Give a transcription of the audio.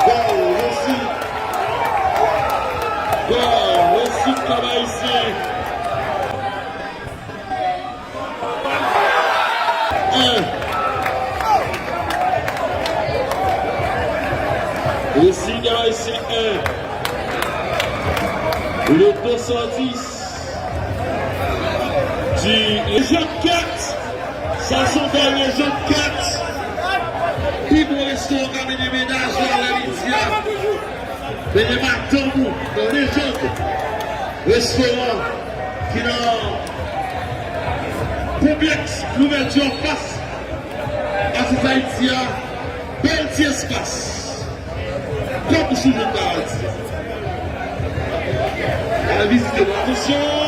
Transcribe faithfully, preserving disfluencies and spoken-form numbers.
Gòl resi. Gòl resi Kab Ayisyen. En. Resi Kab Ayisyen en. Le deux cent dix. Di Jean Cat. Sa se yon dènye Jean Cat. Pi bon restoran k ap mennen mennaj la lè midi a. Mennen madanm ou nan lejand restoran ki nan konplèks louvèti anfas Atis Ayiti a. Bèl ti espas. Tankou sou Jòn Paradi. Al vizite nou. Atansyon!